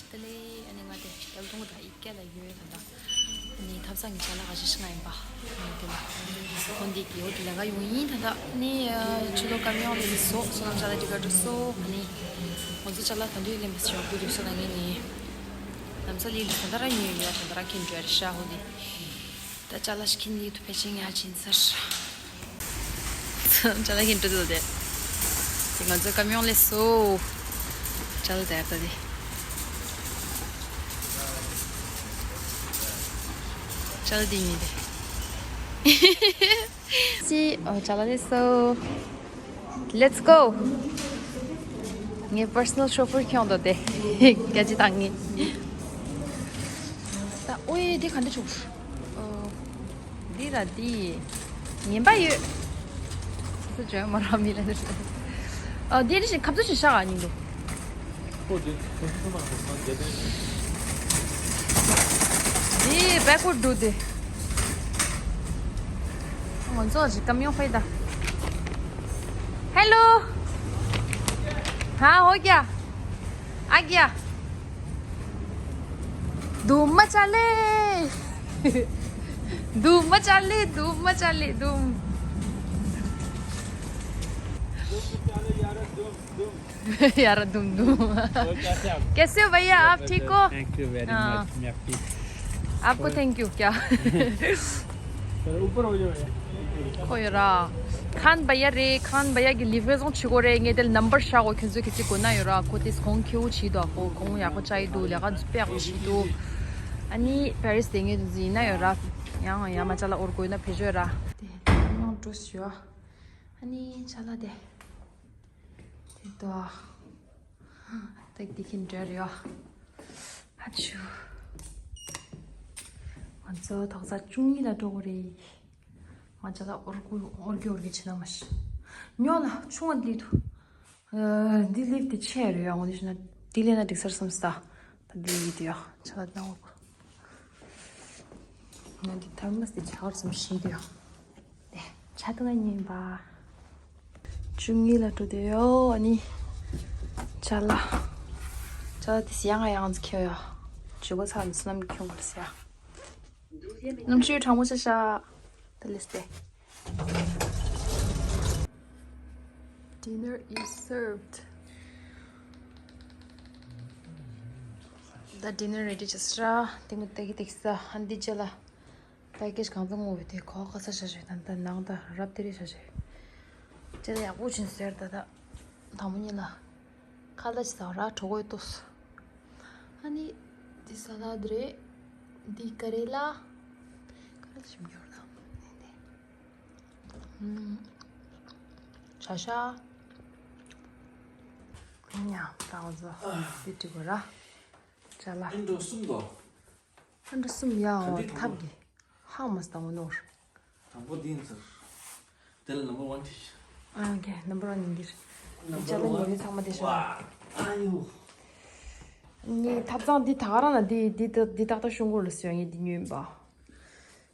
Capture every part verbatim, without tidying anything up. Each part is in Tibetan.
དེ་ལས་ཨ་ནི་ང་དེ་སྐྱབས་མགོན་དང་ཡི་གེ་ལ་ཡོད་ད་ལྟ། ཨ་ནི་ཐབ་ཚང་གི་ཅ་ལག་ག་ཞིག་ང་ཡིན་པ། ཨ་ནི་དེ་ལ་ཁོང་འདི་གི་འོ་དེ་ལས་ཀ་ཡོང་ཡིན་ད་ལྟ། ཨ་ནི་ཆུ་ལོག་ཀ་མི་ཡོང་ལས་སོ་སོ་ནམ་ཅ་ལག་འདི་ག་འགྲོ་སོ། ཨ་ནི་ང་ཚོ་ཅ་ལག་ད་འདུས་ལེན་པ་ཞོག་གུ་རིག་སོ་ན་ངས་ནི་ལམ་ས་ལི་ལི་ད་ད་ར་ཉོས་ཡོད། ད་ད་ར་ཁྱེད་འགྲོ་ཡ་རེད་ཤག་འོ་དེ། ད་ཅ་ལག་ཞིག་ཁྱེར་ནས་ཡིད་དུ་ཕལ་ཆེར་ཡར་ཕྱིན་ཚར། ཅ་ལག་ཁྱེར་འགྲོ་འདུག་དེ། དེ་ང་ཚོའི་ཀ་མི་ཡོང་ལས་སོ། ཅ་ལག་དེ་ཨ་ད་དེ། ཅ་ལག་དེ་ཉིད་དེ། སི་ཨོ་ཅ་ལག་ལས་སོ། Let's go. ངའི་personal chauffeur་ཁྱོད་འདུག་དེ། སྐད་ཆ་བཏང་ངེས། ད་ཨོ་ཡེ་དེ་ག་འདྲ་བྱུང་། ཨོ། འདི་ལ་འདི། ངན་པ་ཡོད། སུ་བྱོན་མ་ར་མི་ལ་འདི། ཨོ་འདི་རེ་ཞིག་ཁབ་ཚུ་ཞིག་ཤག་ཨ་ཉིན་དུ། ཨོ་འདི་ཁོ་ཚོ་མ་ཁོ་ཚོ་རྒྱལ་དོན། འདི་བེ་ཀོ་འདུག་དེ། ང་ཚོ་ཅིག་ཀ་མི་ཡོང་ཕེ་ད། Hello. हाँ, हो गया? आ गया? धूम मचा ले। धूम मचा ले, धूम मचा ले, धूम। यार धूम धूम। और कैसे आप? कैसे हो भैया, आप ठीक हो? Thank you very हाँ। Much, मैं आपकी आपको और thank you क्या? सर, ऊपर हो जाओ यार। ཁོ་ཡོད་ར། ཁན་བ་ཡ་རེད། ཁན་བ་ཡ་གི་ལིབ་རེ་ཟོང་བྱེད་དགོས་རེད། ངས་དེ་ལ་ནམ་བར་བཞག་གོ། ཁྱོད་ཚོས་ཁྱེད་ཚོས་དགོས་ན་ཡོད་ར། ཁོ་དེ་གོང་ཁེ་བོ་བྱེད་འདུག་ཁོ་གོང་ཡག་པོ་བཅའ་ཡི་འདུག་ལས་ཀ་དཔེ་ཡག་པོ་བྱེད་འདུག་ཨ་ནི་པེ་རིས་དེ་ངས་དུ་ཟིན་ན་ཡོད་ར། ཡང་ཡ་མ་ཅ་ལག་འོར་དགོས་ན་བེད་སྤྱོད་ར། དེ་ནང་འགྲོ་ཞུ། ཨ་ནི་ཅ་ལག་དེ། དེ་དོ། ཏག་ཏིག་གིན་འདྲ་རེད་ཨ། ཧ་ཆུ། ང་ཚོ་ཐོག་ས་བཅུ་གཉིས་ལ་འགྲོ་གི་རེད། ང་ཅ་ལག་འོར་གུ་འོར་གི་འོར་གི་ཕྱིན་ན་མ་ཤི། ཉོ་ལ་ཆུང་བ་ལི་དུ། འདི་ལིབ་དེ་ཆེ་རེད་ཨ། འོ་འདི་ཤི་ན་འདི་ལས་ན་འགྲིག་སར་སམ་སྟ། ད་འདི་ཡིད་དུ་ཡ་ཅ་ལག་ནང་འོར་གུ། ང་འདི་ཐར་མ་སི་དེ་ཆ་བར་སམ་ཤི་དུ་ཡ། ཆ་ཏུ་ང་ཉིན་པ། བཅུ་གཉིས་ལ་འགྲོ་དེ་ཡོ། ཨ་ནི། ཅ་ལག་ཅ་ལག་དེ་ཡང་ཡང་ཁྱེར་ཡོ། བྱེད་སྒོ་ཚང་མ་སུ་ནམ་ཁྱོང་གར་སི་ཡ། ནམ་ཆུའི་གྲང་མོ་ཆ་ཤ། ད་ལེས་ཏེ། Dinner is served. ད་dinner ready ཆ་ཤ། ཏིང་མོ་ཏེ་གི་ཏེག་ས་ཧན་དི་ཅ་ལག་པེ་ཀེ་ཇི་གང་ཚང་ངོ་བོ་དེ་ཁོག་ཁ་ས་ཤ་ཤ་དང་ད་ནང་ད་རབ་དེ་རེ་ཤ་ཤ། ཅེ་ལ་ཡག་པོ་ཕྱིན་ཟེར་ད་ད་དང་པོ་ཉིད་ལ་ཁ་ལ་ཅི་ཟ་ར་གྲོ་གོས་ཏོ། ཨ་ནི་འདི་ས་ལ་དེ་རེད། འདི་ཀ་རེ་ལ། ཀ་རེ་ལ་ཞིམ་ཡོད་ལ། ཨུམ། ཆ་ཤ། ཉ་ད་འོ་ཟོ་འདི་ཏི་གོ་ར། ཅ་ལག་ཨིན་འགྲོ་གསུམ་དོ། ཨ་འདྲ་གསུམ་ཡ་འོ་ག་འདྲ་ཐབས་ཀྱི་ཧ་མ་སྟ་འོ་ནོར། དང་པོ་འདི་ཡིན་ཟེར། དེ་ལ་number one དེ་ཤ། ཨ་ཨོ་ཁེ། number one ཡིན་འདིར། ཅ་ལག་ཉོ་རེ་ཚང་མ་དེ་ཤ། ཨ་ཡོ། ངས་ཐབ་ཚང་འདི་ད་ག་རང་ལ་འདི་འདི་འདི་ཏག་ཏག་ཤོང་གོ་ལ་སོ་ངས་འདི་ཉོས་ཡིན་པ།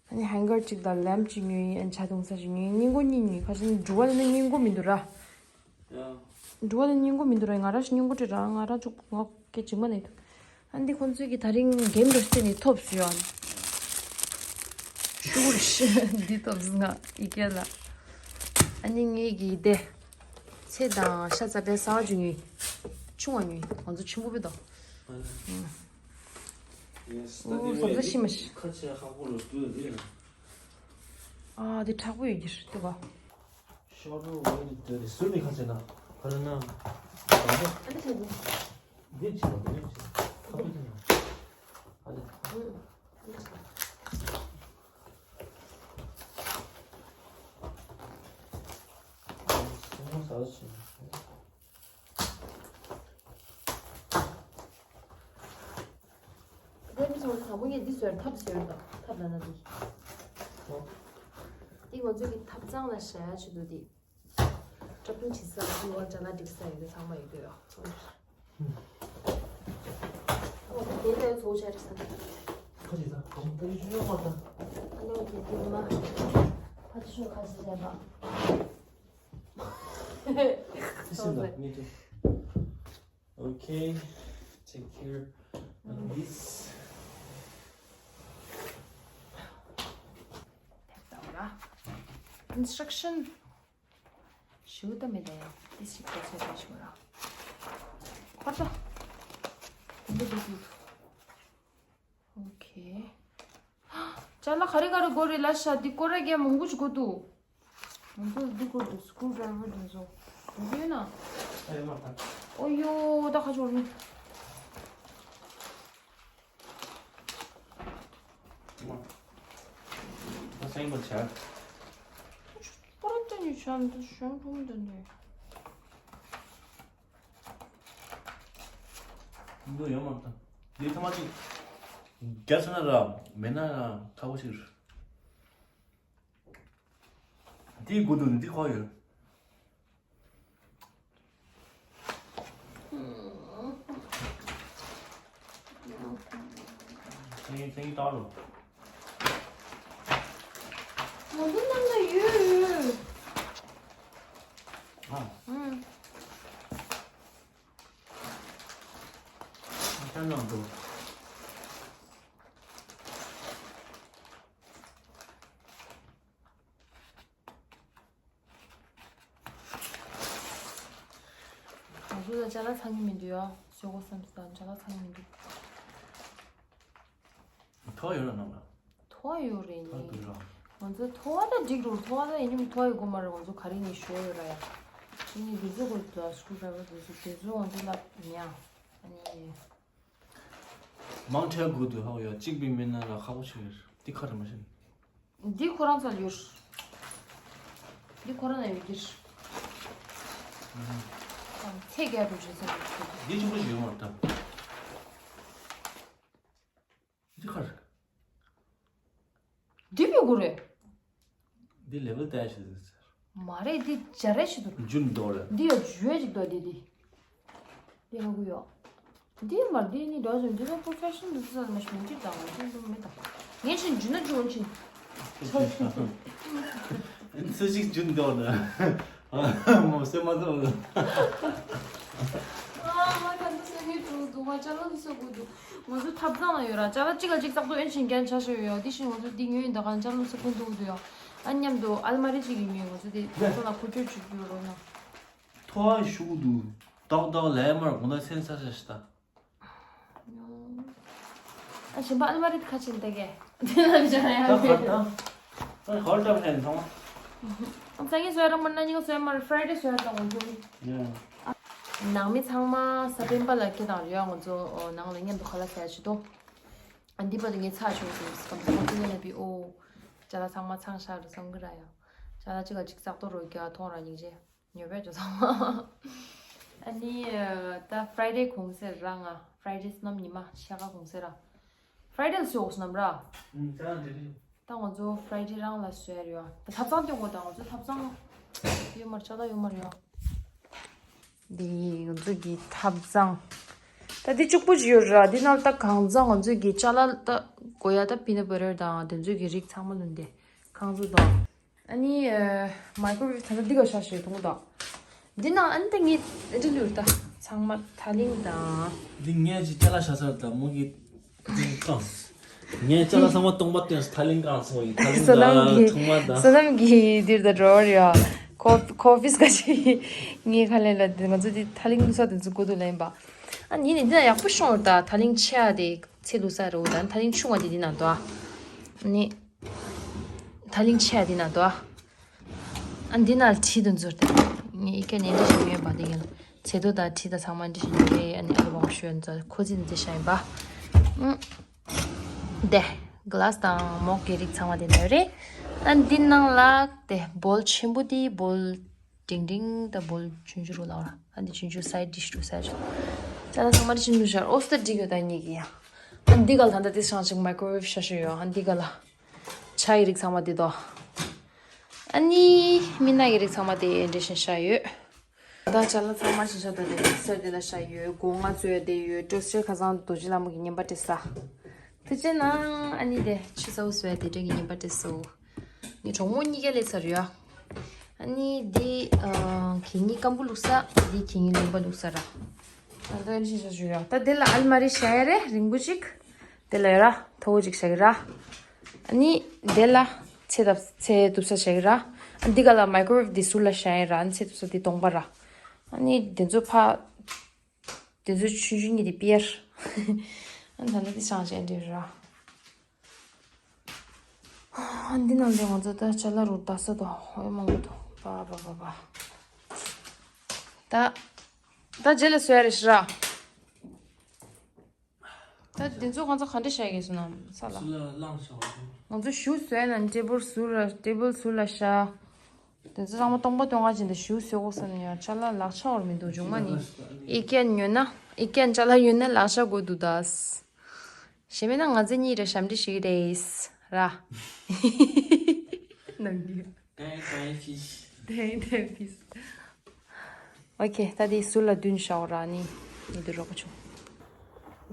ཨ་ནི་hanger གཅིག་དང་lamp གཅིག་ཉོས་ཡིན། ཨ་ནི་ཇ་འཐུང་ས་གཅིག་ཉོས་ཡིན། སྙིང་གོ་གཉིས་ཉོས་ཡིན། ཁ་ཤས་ནི་འབྲུ་བ་ལ་ནི་སྙིང་གོ་མི་འདུག་ར། འགྲོ་བ་ལ་སྙིང་གོ་མི་འདུག་ར། ང་ར་ཞིག་སྙིང་གོ་བྲི་ར། ང་ར་ཅུག་ང་སྐད་ཅིག་མ་ནས་འདུག་ཨ་འདི་ཁོང་ཚོས་ཀྱི་ད་རིང་གེམ་རོ་སྟེ་ནས་ཐོབ་སུ་ཡོད། ཤུ་གུ་རེ་ཤི་འདི་ཐོབ་སུ་ང་ཡི་གེ་ལ། ཨ་ནི་ངའི་གི་དེ་ཚེ་དང་ཤ་ཚ་པའི་ས་བ་ཅུ་ཉུས་ཆུང་བ་ཉུས་ང་ཚོ་ཆུང་གུ་བི་དོ། ཨོ་ས་ཚ་ཤི་མ་ཤི། ཨ་འདི་དྲག་པོ་ཡོད་ཀྱི་རེད་དེ་ག་ཤོར་རོ་ཝེ་ནི་དེ་རེད། སུ་ནི་ཁ་ཆེ་ན་ཕ་ལ་ན། ཨ་ནི་ཆེ་ཆེ། འདི་ཆེ་ན་འདི་ཆེ། ཁ་པོ་ཆེ་ན། ཨ་ནི། སུ་ནི་ས་ཆེ་ན། དེ་མི་ཚོར་དང་པོ་ངས་འདི་བཟོས་ཐབས་བཟོས་དང་ཐབས་ལ་ན་འདི། འདི་ང་ཚོ་གི་ཐབ་ཚང་ལ་བཞག་ཡ་ཆེད་དུ་འདི། ཀྲ་པིང་བྱེད་ས་ལ་ཁུ་ནུ་བ་ཅ་ལག་སྒྲིག་ས་ཡོད་དེ་ཚང་མ་ཡོད་དོ་ཡོ། འོ་དེ་དེ་ཚོ་བྱ་རེད་ས། ཁ་ཅིག་ས་གོང་ཏེ་ཞུ་ཡོད་མ་ད། ཨ་ནི་འོ་དེ་དེ་མ། ཕ་ཆུ་ཁ་ཅིག་ལས་པ། This is not me too. Okay, take care. This. Instruction. ཞུ་ད་མེད་ད་ཡང་ཏི་ཞིག་ག་ཚོད་རེ་ཞུ་ར། ཁོ་ད། འདི་འདི་འདི། ཨོ་ཁེ། ཅ་ལག་ག་རེ་ག་རེ་དགོས་རེད་ལབ་ཤག་འདི་སྐོར་ར་རྒྱ་མང་པོ་ཞིག་དགོས་འདུག་ང་ཚོ་འདི་དགོས་འདུག་སྐུ་ཌ་རའི་ཝར་འདི་ཚོ། དགོས་ཡོད་ན། ཨ་ཡོད་མ་ཐག་ཨོ་ཡོ་ད་ཁ་ཕྱོགས་རིང་། ད་སེང་པོ་ཆག་པོ་ར་ཏན་ཡོད་ཆག་འདི་གཞོན་ཕུང་འདི་འདི། འདི་ཡོད་མ་ཐག་འདི་ཐ་མ་ཅིག་རྒྱ་ཆ་ན་ར་མེད་ན་ར་ཁག་པོ་ཞིག་རེད། འདི་དགོས་འདུག་འདི་ཁོ་ཡོད། སེང་སེང་ཏག་ལོ། ང་ཚོ་ནང་ལ་ཡོད་ཡོད། ཨ། ཨང་། ཨ་ཅག་ནང་དུ། ང་ཚོ་ལ་ཅ་ལག་ཚང་གི་མི་འདུག་ཡ། བཟོ་དགོས་བསམ་སོང་ཅ་ལག་ཚང་གི་མི་འདུག་ཐོ་ཡོད་ལ་ནང་ལ། ཐོ་ཡོད་རེད་ཐོ་ནི། འདུག་ར། ང་ཚོ་ཐོ་བ་ད་འགྲིག་རུང་ཐོ་བ་ད་ཡིན་ཉིན་ཐོ་ཡོད་དགོས་མ་རེད། ང་ཚོ་ག་རེ་ནས་ཞོ་ཡོད་ར་ཡ། ཅི་ནི་འདི་ཚོ་དགོས་འདུག་སྐུ་ཌ་རའི་ཝར་འདི་ཚོ་དེ་ཚོ་ང་ཚོ་ལ་ཉ། ཨ་ནི། མང་ཆེ་དགོས་འདུག་ཧ་གོ་ཡ། གཅིག་པའི་མི་ན་ལ་ཁག་པོ་ཆེ་རེད། འདི་ཁ་རེད་མ་ཤེས། འདི་ཁོ་རང་ཚོ་ལ་ཡོད། འདི་ཁོ་རང་ལ་ཡོད་ཀྱི་རེད། ཚེ་རྒྱལ་འགྲོ་བྱེད་ས་རེད། འདི་ཆུང་པོ་ཞིག་ཡོད་མ་རེད་ད། འདི་ཁར། འདི་བི་གུ་རེད། འདི་ལེ་ཝལ་ཏའི་ཞིག་ཟེར། མ་རེད་འདི་སྦྱར་རེ་ཞིག་འདུག་འཇུན་དོ་རེད། འདི་ཡ་འཇུ་ཡ་ཅིག་འདུག་འདི་འདི། འདི་ཧ་གོ་ཡོད། འདི་མ་འདི་ནི་འདྲ་ཟེར་འདི་ཚོ་པོ་ཕེ་ཤན་འདི་ཚོ་མ་ཤི་མི་འདི་དང་འདི་འདུག་མེད་དང་། ངས་ཤིན་འཇུ་ན་འཇུ་འོན་ཅིང་། འཚོ་ཞིག་འཇུན་དོ་ན། མོ་སེ་མ་ཐོ། ཨ་མ་ཁ་འདི་སེ་ངས་འགྲོ་འདུག་ང་ཅ་ལག་འདི་སེ་དགོས་འདུག་ང་ཚོ་ཐབ་ཚང་ལ་ཡོད་ར། ཅ་ལག་གཅིག་ལ་གཅིག་བཙག་འདུག་ཨེན་ཤིང་རྒྱན་ཆ་ཤོས་ཡོད་ཡ། འདི་ཤིང་ང་ཚོ་འདི་ཉོས་ཡིན་ད་གང་ཅ་ལག་སེ་དགོས་འདུག་འདུག་ཡ། ཨ་མཉམ་དུ་ཨལ་མ་རི་གཅིག་གི་ཉོས། ང་ཚོ་འདི་ཐབ་ཚང་ལ་འཁོར་སྐྱོད་བྱེད་རྒྱུ་རོ་ན། ཐོ་བ་ཞུགས་འདུག་ཏག་ཏག་ལས་མར་དགོང་དག་སེམས་ས་ས་ཤི་ད། ཨ་ཞིམ་པ་ཨལ་མ་རི་ཁ་ཆེན་ཏེ་གེ། དེ་ལ་བྱ་ཡ། ད་གར་ད། ད་གར་ད་ཕན་ཚང་མ། ཨ་ཚང་གི་སོས་ར་མ་ན་ཉིང་སོས་མ་རི་ཕ་རའི་ཌེ་སོས་དང་འོང་ཐུབ། ཡ། ནང་མི་ཚང་མ་ས་པན་པ་ལ་སྐད་དང་རེ་ཡ། ང་ཚོ་ནང་ལ་མཉམ་དུ་ཁ་ལག་ཟས་ཆུ་དོ། ཨ་འདི་པ་དུ་ངས་ཚ་ཆུ་དུ་སྐམ་ཚ་ཁོ་ཚོ་ཡ་ལ་བི་ཨོ། ཅ་ལག་ཚང་མ་ཚང་ཤག་རུ་བསམ་གི་ར་ཡ། ཅ་ལག་གཅིག་ལ་གཅིག་བཙག་ཏོ་རོ་རྒྱ་ཐོང་ར་ཉིང་རྗེ། ཉོ་བས་ཇོ་ཚང་མ། ཨ་ནི་ད་ཕ་རའི་ཌེ་གུང་སེང་ར། ང་ཕ་རའི་ཌེ་སྣམ་ཉི་མ་ཤ་ཁ་གུང་སེང་ར། ཕ་རའི་ཌེ་ལ་སོགས་སྣམ་ར། ད་ང་ཚོ་ཕ་རའི་ཌེ་རང་ལ་སོས་རེད་ཡ། ད་ཐབ་ཚང་སྟོན་གོ་ད་ང་ཚོ་ཐབ་ཚང་ཡོད་མར་ཆ་ད་ཡོད་མར་ཡ། འདི་ང་ཚོ་གི་ཐབ་ཚང་། ད་འདི་གཅིག་པོ་ཅིག་ཡོད་ར། འདི་ནང་ད་གང་ཚང་ང་ཚོ་གི་ཅ་ལག་ད་དགོས་ཡ་ད་པི་ནཊ་བ་ཊར་དང་དེ་ཚོ་གི་རིགས་ཚང་མ་ལོན་ཏེ་ཁང་བཟོ་དང་། ཨ་ནི་མའི་ཀོ་རོ་ཝེབ་ད་ལྟ་འདི་ག་ཤ་ཤེ་གཏོང་གོ་ད། འདི་ནང་ཨ་ནི་ད་ངས་འདི་ལུར་ད་ཚང་མ་ཐ་ལིང་དང་། འདི་ངས་ཅི་ཅ་ལག་ཤ་ཚར་ད་མོ་གི་འདི་གང་། ངས་ཅ་ལག་ཚང་མ་སྟོང་པ་སྟོན་ཐ་ལིང་གང་སོང་ཡིན། ཐ་ལིང་དང་ཐུང་མ་དང་། བསོད་ནམས་ཀྱིས་འདིར་ད་འགྲོ་བར་ཡ། ཁོ་ཁོ་ཨོ་ཕིས་ག་ཅི་ངའི་ཁ་ལས་ལ་ང་ཚོ་འདི་ཐ་ལིང་ལུ་ས་དེ་ཚོ་དགོས་འདུག་ལ་ཡིན་པ། ཨ་ནི་ནི་འདི་ན་ཡག་པོ་ཤོང་ད་ཐ་ལིང་ཆེ་ཡ་དེ་ཚེ་ལུ་ས་རེ་འོ་ད་ཐ་ལིང་ཆུང་བ་དེ་འདི་ན་འདུག་ཨ་ནི། ཐ་ལིང་ཆེ་ཡ་འདི་ན་དོ། ཨ་འདི་ན་ཁྲིད་དུ་འཛུལ་ཏེ། ངས་ཨི་ཀ་ནས་འདི་ཞིག་ཉོས་པ་འདི་ཡིན། ཚེ་ཐོ་དང་ཁྲིད་དང་ཚང་མ་འདི་ཞིག་ཉོས་རེད། ཨ་ནི་ཨ་ལོ་བང་ཤོས་འཛུལ་ཁོ་ཚིག་འཛི་ཤ་ཡིན་པ། ཨུ། དེ། ག་ལ་སི་དང་མོག་གི་རིགས་ཚང་མ་འདི་ན་རེད། ཨ་འདི་ནང་ལ་དེ་བོལ་ཆེན་པོ་འདི་བོལ། འབྲིང་འབྲིང་དང་བོལ་ཆུང་ཆུང་རུ་ལའོ་ར། ཨ་འདི་ཆུང་ཆུང་སའི་ཌི་ཤི་རུ་སའི་ཌི་ཤི། ཅ་ལག་ཚང་མ་འདི་ཆུང་ཆུང་ཤར་ཨོ་སྟར་འགྲིག་ཡོད་ད་གཉིས་ཀྱི་ཡ། ཨ་འདི་ག་ལ་ད་ལྟ་དེ་སྲང་ཅིག་མའི་ཀོ་རོ་ཝེབ་ཤ་ཤ་ཡོད། ཨ་འདི་ག་ལ། ཆ་ཡི་རིགས་ཚང་མ་འདི་དོ། ཨ་ནི་མི་ན་གི་རིགས་ཚང་མ་དེ་འདྲེ་བཞིན་ཤ་ཡོད། ད་ཅ་ལག་ཚང་མ་བཞིན་ཤ་ད་དེ་སར་དེ་ལ་ཤ་ཡོད། སྒོ་ང་ཚོས་དེ་ཡོད། ཊོ་སི་ཊར་ཁ་སང་རྡོ་རྗེ་ལྷ་མོ་གི་བརྙན་པར་བྲིས་ས། དེ་ཅན་ན་ཨ་ནི་དེ་ཆུ་ཚ་བོ་བཟོས་དེ་འདྲ་གི་བརྙན་པར་བྲིས་སོ། ངའི་གྲོགས་མོ་གཉིས་ཀ་ལས་ཚར་ཡོད། ཨ་ནི་འདི་ཨ་གད་སྙིགས་སྐམ་པོ་བླུགས་ས། འདི་གད་སྙིགས་རློན་པ་བླུགས་ས་ར། ད་ལྟ་ཨེ་ཤི་ཤ་ཞུ་ཡ། ད་དེ་ལ་ཨལ་མ་རི་བཞག་ཡ་རེད། རིང་པོ་ཅིག་དེ་ལ་ཡོད་ར། མཐོ་བོ་ཅིག་བཞག་གི་ར། ཨ་ནི་དེ་ལ་ཚེ་ཐབ་ཚེ་གཏུབ་ས་བཞག་གི་ར། ཨ་འདི་ག་ལ་མའི་ཀོ་ཝེབ་འདི་ཟུར་ལ་བཞག་ཡ་ར། ཨ་ནི་ཚེ་གཏུབ་ས་འདི་སྟོང་པ་ར། ཨ་ནི་དེ་ཚོ་ཕ། དེ་ཚོ་ཆུང་ཆུང་གཉིས་དེ་པིར། ཨ་ནི་ད་ལྟ་འདི་སང་ཅན་འདྲི་ར། ཨ་འདི་ནང་ལས་ང་ཚོ་ད་ཅ་ལག་རུ་ད་ས་དོ་ཧོ་མང་པོ་དོ། པ་པ་པ་པ། ད་ད་རྗེས་ལ་བཟོ་ཡ་རེད་ཤི་ར། ད་འདི་ཚོ་ང་ཚོ་ག་འདྲ་བྱ་གི་སོང་ན་ས་ལ། སུ་ལ་བླངས་བྱ་བ་དང་། ང་ཚོ་ཞུ་བཟོས་ན་ཊེ་བལ་ཟུར་ལ་ཊེ་བལ་ཟུར་ལ་བཞག་དེ་ཚོ་ཚང་མ་སྟོང་པ་སྟོང་པ་ཅན་དུ་ཞུ་བཟོས་གོ་བསམ་ཡང་ཅ་ལག་ལག་ཆ་བར་མི་འདུག་བྱུང་མ་ནི། ཨི་ཀན་ཉོས་ན་ཨི་ཀན་ཅ་ལག་ཉོས་ན་ལག་ཆ་དགོས་འདུག་ད། གཞན་མིན་ན་ང་ཚོ་གཉིས་རེ་ཞབས་འདྲི་ཞིག་རེད་ར། ནང་གི། Thank you, fish. Thank you, fish. ཨོ་ཁེ། ད་དེ་ཟུར་ལ་བདུན་བཞག་ར་ནི། ཡིན་དུ་རོགས་ཆུ།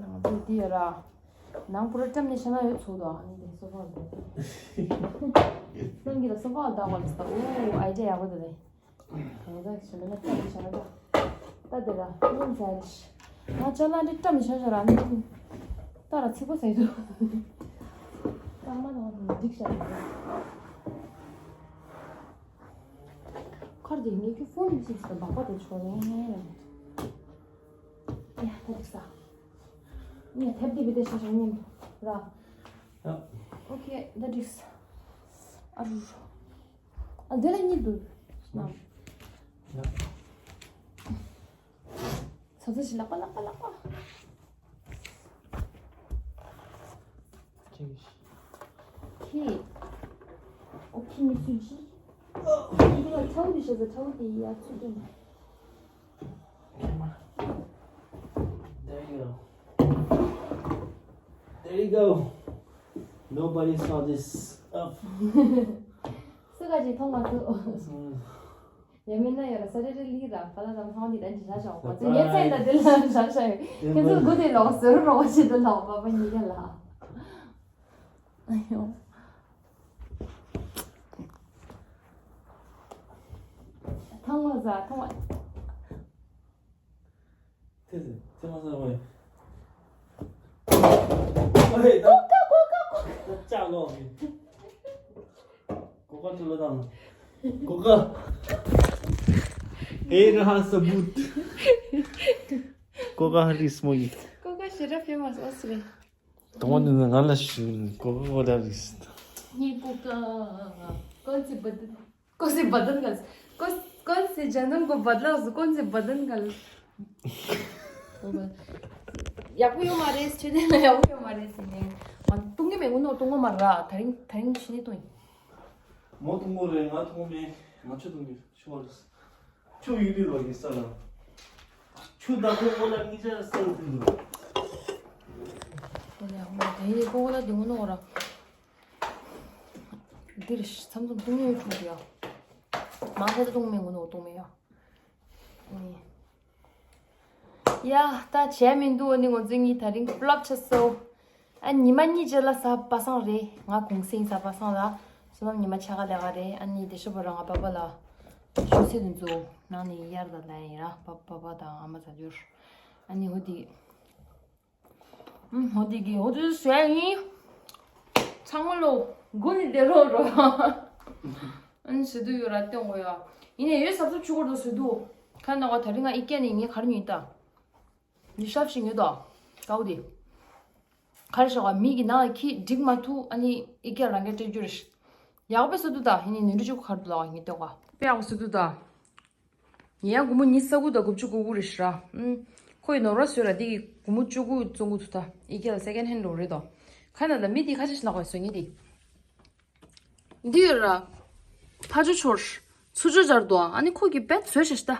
ནང་དུ་དེ་ཡོད་ར། ནང་པུ་ར་ཏམ་ནས་ཤ་ན་ཡོད་ཚོ་དོ། ཨ་ནི་དེ་སོ་ཕ་ལ། ནང་གི་ལ་སོ་ཕ་ལ་ད་བ་ལ་སྟ། ཨོ་ཨའི་ཌི་ཡ་ཡག་པོ་དེ་རེད། གང་ཟག་ཞིག་ལ་ཏམ་ནས་ཤ་ན་ད། ད་དེ་ར་ནང་ཟ་རེ་ཤི། ང་ཅ་ལག་འདི་ཏམ་ནས་ཤ་ཤ་ར་ནི། ད་ར་ཚིག་པོ་ཟ་ཡི་དུ། ཏམ་མ་ནང་དུ་འགྲིག་ཤ་ར། ཁར་དེ་ངས་ཁྱོད་ཕོན་ཅིག་ཞིག་འབག་པ་དེ་ཆོག་ལེ། ཡ་ད་འགྲིག་ས། ངས་ཐེབས་དེ་བི་དེ་ཤ་ཤ་ཉན་ར། ཡ། ཨོ་ཁེ་ད་འགྲིག་ས། ཨ་རུ། ཨ་དེ་ལ་གཉིས་འདུག་ན། ཡ། ས་ས་ཞིག་ལག་པ་ལག་པ་ལག་པ། ཁྱི། ཨོ་ཁྱི་མི་སུ་ཅི། ཁྱི་ལ་ཚ་བོ་དེ་ཤ་ཚ་ཚ་བོ་དེ་ཡ་ཚུད་དེ། There you go. There you go. Nobody saw this. Oh. སུ་ག་ཅིག་མཐོང་མ་ཐུབ། Mm. ཡ་མིན་ན་ཡོད་ར་ས་རེ་རེ་ལི་ར་པ་ལ་ར་མ་ཧོང་འདི་དན་ཅི་ཤ་ཤ་བ་ཚོ་ངའི་མཚན་ལ་དེ་ལ་ཤ་ཤ་ཡོད། ཁྱེད་ཚོ་དགུ་དེ་ལོག་ཟེར་རོགས་བྱེད་དུ་ལོག་པ་པ་ཉི་ག་ལ། ཨ་ཡོ། ཐང་བ་ཟ་ཐང་བ། ཐེ་ཚེ་ཐེ་མ་ས་བ་ཡ། ཨ་ཧེ་ད། ཀོ་ཀ་ཀོ་ཀ་ཀོ་ཀ། ད་ལྕགས་ལོག་གི། ཀོ་ཀ་ཐུ་ལ་དང་། ཀོ་ཀ། ཨེ་ར་ཧ་ས་བུད། ཀོ་ཀ་ཧ་རི་སྨོ་ཡི། ཀོ་ཀ་ཞེ་དྲག་ཕེ་མ་སི་ཨོ་སི་རེད། དང་པོ་ནས་ང་ལ་ཞུ། ཀོ་ཀ་ཀོ་ལ་རིས། ངའི་ཀོ་ཀ། ཀོན་སི་བ་དན། ཀོན་སི་བ་དན་གལ། ཀོན་ཀོན་སི་ཇ་ནམ་གོ་བ་དན་ལ་སུ་ཀོན་སི་བ་དན་གལ། ཡག་པོ་ཡོད་མ་རེད། ཆོས་དེ་ལ་ཡག་པོ་ཡོད་མ་རེད་ཟེར་ནས། ང་བཏུང་གི་མེད་ངུ་ནོ་བཏུང་གོ་མ་ར། ད་རིང་ད་རིང་ཕྱི་ནས་བཏུང་ཡིན། མོ་བཏུང་གོ་རེད། ང་བཏུང་གོ་མེད། ང་ཆུ་བཏུང་གི་ཆུ་བ་རེད། ཆུ་ཡུལ་དུ་ལོག་གི་ས་ལ། ཆུ་དང་ཁོ་ལ་གཉིས་ཆ་ས་ལ་བཏུང་གི། དེ་ཡི་ཀོ་ལ་དེ་ངུ་ནོ་ར། འདིར་མཚམས་མཚམས་བཏུང་ཡོད་ཤུགས་ཡ། མང་ཆེ་བཏུང་མེད་ངུ་ནོ་བཏུང་མེད་ཡ། ཡ། ད་བྱས་མི་འདུག་ཨ་ནི་ང་ཚོ་གཉིས་ད་རིང་ཕློབ་ཆགས་སོ། ཨ་ཉི་མ་གཉིས་རྗེས་ལ་གཟའ་པ་སངས་རེད། ང་གུང་སེང་གཟའ་པ་སངས་ལ། བསོད་ནམས་ཉི་མ་ཕྱེད་ཀ་ལས་ཀ་རེད། ཨ་ནི་དེ་ཤོ་པ་རང་ང་པ་པ་ལ། ཞུ་ཚེ་དུ་འཛུགས་ནང་ནས་གཡར་དང་ལ་ཡིན་ར། པ་པ་པ་དང་ཨ་མ་ཚ་འགྱུར། ཨ་ནི་ཧོ་དི། ཧོ་དི་གི་ཧོ་དི་ཟེར་ཡིན། ཚང་མ་ལོ་དགུ་ནི་བསྡད་རོགས་རོགས། ཨ་ནི་ཟེར་དུ་ཡོད་ར་སྟོན་དགོས་ཡ། ཡིན་ནས་ཡོད་ཟབ་ཟབ་ཆུ་གོར་དུ་ཟེར་དུ། ཁ་ན་བ་ད་རིང་ང་ཨི་ཀྱ་ནི་ངས་གར་ཉོས་ད། ཉི་ཤབ་ཞིག་ཉོས་དོ། ཀའུ་དེ། གར་ཞོག་ག་མི་གི་ནང་ལ་ཁྱི་འགྲིག་མ་ཐུག་ཨ་ནི་ཨི་ཀྱ་རང་ག་སྤྲད་རྒྱུ་རེད། ཡག་པོ་ཟེར་དུ་ད་ཡིན་ནི་ནུ་འདྲི་ཆུ་གར་དུ་ལ་བ་ངས་སྟོན་ག་དཔེ་ཡག་པོ་ཟེར་དུ་ད། ཡང་སྒོར་མོ་ཉི་ཤུ་རྩ་དགུ་དང་དགུ་བཅུ་གོ་དགུ་རེད་ཤག་ཨུམ། ཁོ་ཡི་ནོར་བ་བཟོས་ལ་འདི་གི་སྒོར་མོ་བཅུ་དགུ་བཙོང་གི་འདུག་ད་ཨི་ཀྱ་ལ་སེ་ཀེན་ཧེན་འགྲོ་རེད་དོ། ཁ་ན་ད་མི་འདི་ཁ་ཆེ་ཞིག་ལ་གོ་བཟོ་ངེས་འདི། འདི་ཡོད་ར། ཕ་ཇོ་ཆོར། ཚུ་ཇོ་སྦྱར་དོ། ཨ་ནི་ཁོ་གི་བེད་བཟོས་ཤག་ད།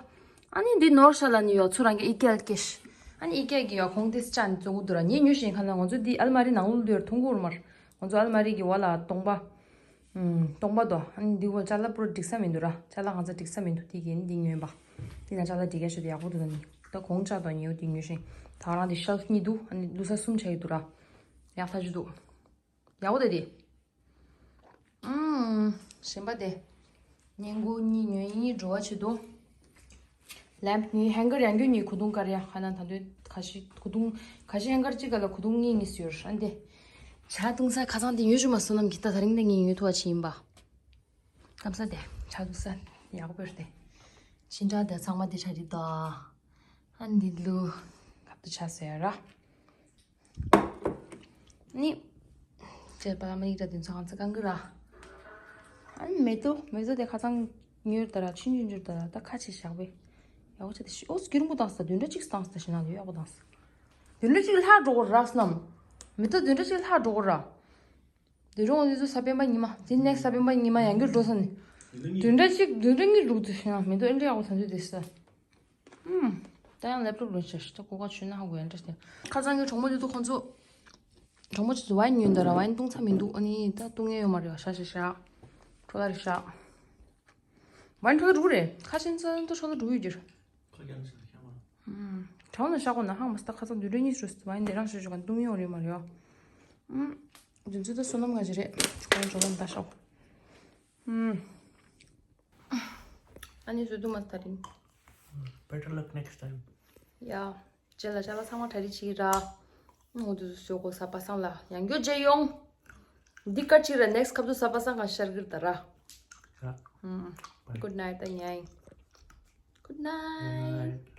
ཨ་ནི་འདི་ནོར་ཤ་ལ་ནི་ཡོ་ཚུ་རང་གི་ཨི་ཀྱ་ལ་ཀེཤ། ཨ་ནི་ཨི་ཀྱ་གི་ཡོ་ཁོང་དེ་སི་ཅན་བཙོང་གི་འདུག་ར་ངས་ཉོས་ཤིང་ཁ་ན་ང་ཚོ་འདི་ཨལ་མ་རི་ནང་ལོ་ལུས་ཡོར་ཐུང་གུ་ར་མར། ང་ཚོ་ཨལ་མ་རི་གི་བ་ལ་སྟོང་པ། ཨུམ། སྟོང་པ་དོ། ཨ་ནི་འདི་བོ་ཅ་ལག་པུ་ར་འགྲིག་ས་མི་འདུག་ར། ཅ་ལག་གང་ཚ་འགྲིག་ས་མི་འདུག་དེ་གིན་འདི་ཉོས་པ། འདི་ན་ཅ་ལག་འགྲིག་ཡ་ཤོད་དེ་ཡག་པོ་འདུག་ད་ནི། ད་གོང་ཅག་དང་ཉེའུ་འདི་ཉོས་ཤིང་། ད་རང་འདི་ཤལ་གཉིས་འདུག་ཨ་ནི་བླུག་ས་གསུམ་ཆ་ཡི་འདུག་ར། ཡག་ཐག་ཆོད་འདུག་ཡག་པོ་དེ་དེ། ཨུམ། གཞན་པ་དེ། ཉིན་གུང་གཉིས་ཉོས་གཉིས་འགྲོ་བ་བྱེད་དོ། ལེམ་པ་གཉིས། ཧེང་གར་ཡང་སྐྱོན་གཉིས། གོས་ཐུང་དཀར་ཡ་ཁ་ན་ད་དུང་ཁ་ཤས་གོས་ཐུང་ཁ་ཤས་ཧེང་གར་གཅིག་ག་ལ་གོས་ཐུང་གཉིས་གཉིས་ཡོད་ར། འདི་ཇ་བཏུང་ས་ཁ་སང་དེ་ཉོས་བཅུག་མ་སོང་ནམ་གི། ད་དེ་རིང་དེ་ངས་ཉོས་ཐུབ་པ་ཅིག་ཡིན་པ། སྐམ་ས་དེ་ཇ་བཏུང་ས་ཡག་པོ་རེད་དེ། ཤིང་ཏྲ་དེ་ཚང་མ་དེ་ཆ་རེད་ད། ཨ་འདི་ལུ་ཁབ་ཏུ་ཆ་ཟེར་ར། ནི། ཅེས་པ་མ་ཡིག་ར་དེ་ཚང་ཚ་གང་གི་ར། ཨ་ནི་མེ་ཏོག་མེ་ཏོག་དེ་ཁ་སང་ཉོས་ད་ར། ཆུང་ཆུང་ཉོས་ད་ར། ད་ཁ་ཆེ་བཞག་པས། ཡག་པོ་ཆ་དེ་ཤི། ཨོ་སྐྱུར་མོ་བཏང་ས། བདུན་ཕྲག་གཅིག་བཏང་ས་ཞིག་ན་ཡག་པོ་བཏང་ས། བདུན་ཕྲག་གཅིག་ལྷག་འགྲོ་གི་ར་སྣམ། མེ་ཏོག་བདུན་ཕྲག་གཅིག་ལྷག་འགྲོ་གི་ར། བདུན་ཕྲག་འོ་དེ་ཚོ་ས་སྤེན་པ་ཉི་མ། དེ་ནེག་སི་ས་སྤེན་པ་ཉི་མ་ཡང་བསྐྱར་འགྲོ་ས་ནི། བདུན་ཕྲག་གཅིག་བདུན་ཕྲག་གཉིས་འགྲོ་དུས་ཤིག་ན་མེ་ཏོག་ཨེ་འདྲ་ཡག་པོ་ཐོན་དུས་དེ་ས། ཨུམ། ད་ཡང་ལེབ་ཊོབ་ལོན་ཤག་ཤི་ད་གོ་ག་ཆུ་ན་ཧ་གོ་ཡ་འདྲ་ཞིག་ཁ་སང་གི་གྲོགས་མོ་དེ་ཚོ་ཁོང་ཚོ། གྲོགས་མོ་ཆུ་ཚོ་ཝའིན་ཉོས་འདི་ར། ཝའིན་བཏུང་ཚར་མི་འདུག་ཨ་ནི་ད་བཏུང་ཡས་ཡོད་མ་རེད་བ། ཤ་ཤ་ཤ། འཕྲོ་ལ་རེ་ཤ། ཝའིན་འཕྲོ་ལ་འགྲོ་གི་རེད། ཁ་ཆེན་ཚ་ཚ་འཕྲོ་ལ་འགྲོ་གི་ཡོད་ཀྱི་རེད། ཁ་རྐྱང་ཞིག་ཤ་མ། ཨུམ། གྲང་ལ་ཤ་གོ་ན་ཧང་མ་སི་ད་ཁ་སང་བདུན་ཕྲག་གཉིས་སུ་ཝའིན་འདི་རང་ཤ་ཤ་ག་བཏུང་ཡོད་རེད་མ་རེད་བ། ཨུམ། རྒྱུ་མཚན་ད་བསོད་ནམས་ང་ཅི་རེད། ཁོང་ཚོ་ལ་འདའ་ཤོག་ཨུམ། ཨ་ནི་བཟོས་འདུག་མ་ད་རིང་། Better luck next time. ཡ། རྗེས་ལ་ཅ་ལག་ཚང་མ་གྲ་སྒྲིག་བྱེད་ཀྱི་ར། ཨོ་དུ་བཟོ་གོ་ས་པ་སངས་ལ་ཡང་བསྐྱར་མཇལ་ཡོང་། འདི་སྐར་གཅིག་ར་ནེག་སི་ཁབ་ཏུ་ས་པ་སངས་གང་ཤར་གི་ར་ད་ར། ཡ། ཨུམ། Bye. Good night ད་ཉལ་ཡིན། Good night. Good night.